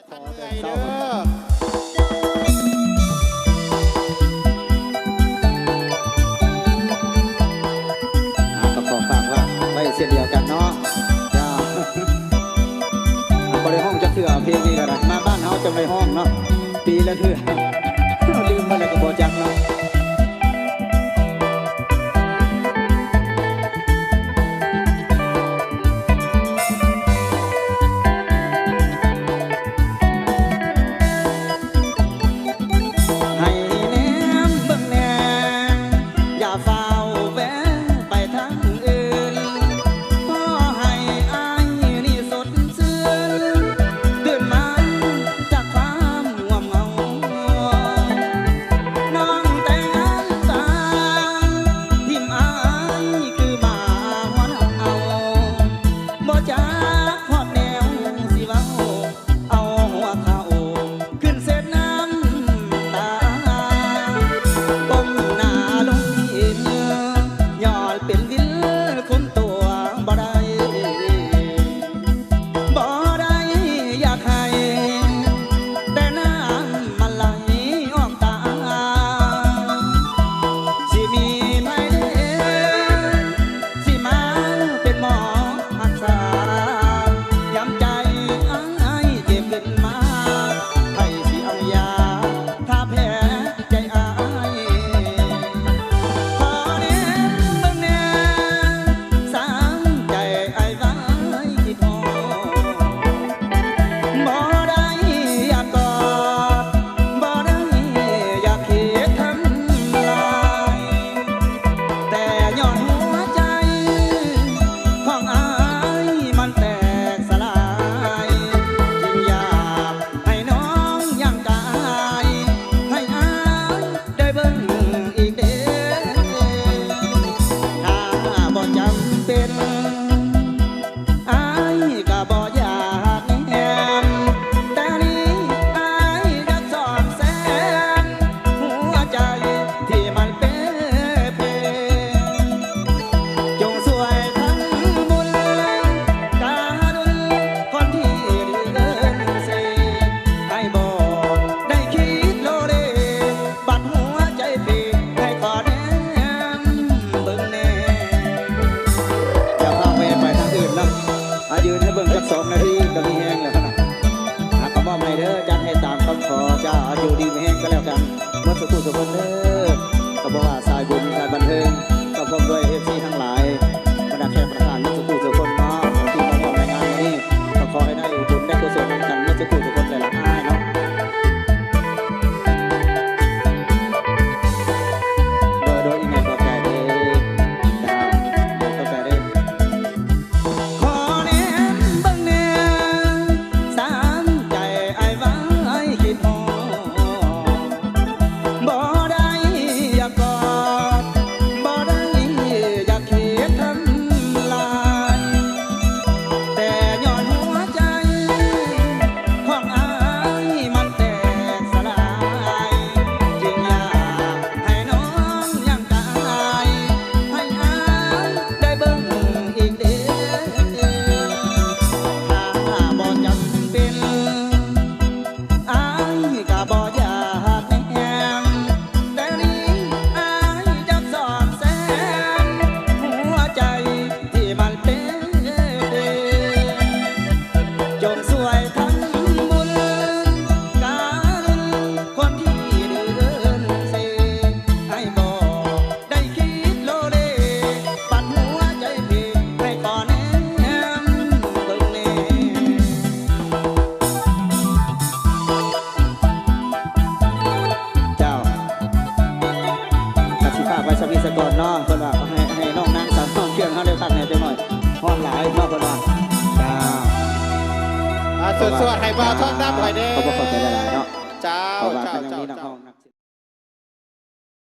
ຂໍເຕືອຍເດີ ອ່າ ກໍຂໍຝາກໄວ້ເຊັ່ນດຽວກັນເນາະ ເຈົ້າ. ບໍ່ໄດ້ຮ້ອງຈັກເທື່ອ ເພງນີ້ກໍໄດ້ ມາບ້ານເຮົາຈັ່ງໄດ້ຮ້ອງເນາະ ປີລະເທື່ອ ລືມໝົດແລ້ວກໍບໍ່ຈັກເນາະ. ໃຫ້ແນມເບິ່ງແດ່ ຢ່າຟ້າວແວ່ໄປທາງອື່ນ ຂໍໃຫ້ອ້າຍນີ້ສົດຊື່ນ ຕື່ນມາຈາກຄວາມງ່ວງເຫງົາ ນ້ອງແຕ່ງຕາຖິ້ມອ້າຍຄືໝາຫອນເຫົ່າ ບໍ່ຈັກຮອດແນວຊິເວົ້າ ເອົາຫົວເຂົ່າຂຶ້ນເຊັດນ້ຳຕາ ກົ້ມໜ້າລົງດິນ ຍ້ອນເປັນວິນຄົນຕົວບໍ່ໄດ້ ບໍ່ໄດ້ຢາກໄຫ້ ແຕ່ນ້ຳມັນໄຫຼອອກຕາ ຊິມີໃຜເດ ຊິມາເປັນໝໍຮັກສາ ຍາມໃຈອ້າຍເຈັບຂຶ້ນມາ ໃຜຊິເອົາຢາທາແຜໃຈອ້າຍ ຂໍແນມເບິ່ງແດ່ ສາງໃຈອ້າຍໄວ້ຄິດຮອດ ບໍ່ໄດ້ຢາກກອດ ບໍ່ໄດ້ຢາກຄິດທຳລາຍ ແຕ່ຍ້ອນຫົວໃຈຂອງອ້າຍມັນແຕກສະຫຼາຍ ຈຶ່ງຢາກໃຫ້ນ້ອງຍ່າງກາຍ ໃຫ້ອ້າຍໄດ້ເບິ່ງອີກເດ້ ຖ້າບໍ່ຈຳເປັນ ອ້າຍກໍບໍ່ຢາກແນມ ແຕ່ນີ້ອ້າຍຢາກສ້ອມແຊມ ຫົວໃຈທີ່ມັນເປ່ເພ ຈົ່ງຊ່ວຍທຳບຸນກະດຸນ ຄົນທີ່ເດີນເຊ ໃຫ້ບໍ່ໄດ້ຄິດໂລເລ ບັດຫົວໃຈເພ ໃຫ້ຂໍແນມເບິ່ງແດ່ ຢ່າພາແວ່ໄປທາງອື່ນເນາະ ອ່າ ຢືນໃຫ້ເບິ່ງຈັກສອງນາທີກໍມີແຮງແລ້ວນະ ອ່າ ກໍມອບໃຫ້ເດີ ຈັດໃຫ້ຕາມຄຳຂໍ ເຈົ້າ ອ່າ ຢູ່ດີມີແຮງກໍແລ້ວກັນ ໝົດສູ່ຜູ້ສູ່ຄົນເດີ ກໍບໍ່ວ່າສາຍບຸນສາຍບັນເທີງ ກໍພ້ອມດ້ວຍເອັຟຊີທັງຫຼາຍ ບັນດາແຂກປະທານໝົດສູ່ຜູ້ສູ່ຄົນເນາະ ທີ່ມາຮ່ວມໃນງານມື້ນີ້ ກໍຂໍໃຫ້ໄດ້ບຸນໄດ້ກຸສົນນຳກັນໝົດສູ່ຜູ້ສູ່ຄົນຫຼາຍໆເນາະ. ໂດຍ ໂດຍ ອີ່ແມ່ ຂອບໃຈເດີ ເຈົ້າ ຂອບໃຈເດີ. ຂໍແນມເບິ່ງແດ່ ສາງໃຈອ້າຍໄວ້ຄິດຮອດ ບໍ່ໄດ້ຢາກກອດ ບໍ່ໄດ້ຢາກຄິດທຳລາຍ ແຕ່ຍ້ອນຫົວໃຈຂອງອ້າຍມັນແຕກສະຫຼາຍ ຈຶ່ງຢາກໃຫ້ນ້ອງຍ່າງກາຍ ໃຫ້ອ້າຍໄດ້ເບິ່ງອີກເດ້ ຖ້າບໍ່ຈຳເປັນ ອ້າຍກໍບໍ່ຢາກແນມ ແຕ່ນີ້ອ້າຍຈະສ້ອມແຊມ ຫົວໃຈທີ່ມັນເປ່ເພ ຈົ່ງຊ່ວຍທຳບຸນກະດຸນ ຄົນທີ່ເດີນເຊ ໃຫ້ບໍ່ ໄດ້ຄິດໂລເລ ປັດຫົວໃຈເພ ໃຫ້ຂໍແນມເບິ່ງແດ່ ເຈົ້າ ກະຊິຝາກໄວ້ສ່ຳນີ້ສາກ່ອນເນາະ ເພິ່ນວ່າໃຫ້ ໃຫ້ນ້ອງນາງສາວຫ້ອງເຄື່ອງເຮົາໄດ້ພັກແດ່ຈັກໜ້ອຍ ຮ້ອນຫຼາຍເນາະ ເພິ່ນວ່າ ເຈົ້າ ອ່າ ສວດໆ ໃຫ້ບ່າວທອງດຳຂ້ອຍແດ່ ຂອບພະຄຸນຫຼາຍໆເນາະ ເຈົ້າ ເພາະວ່າ ເຈົ້າ ກໍຍັງມີນັກຮ້ອງ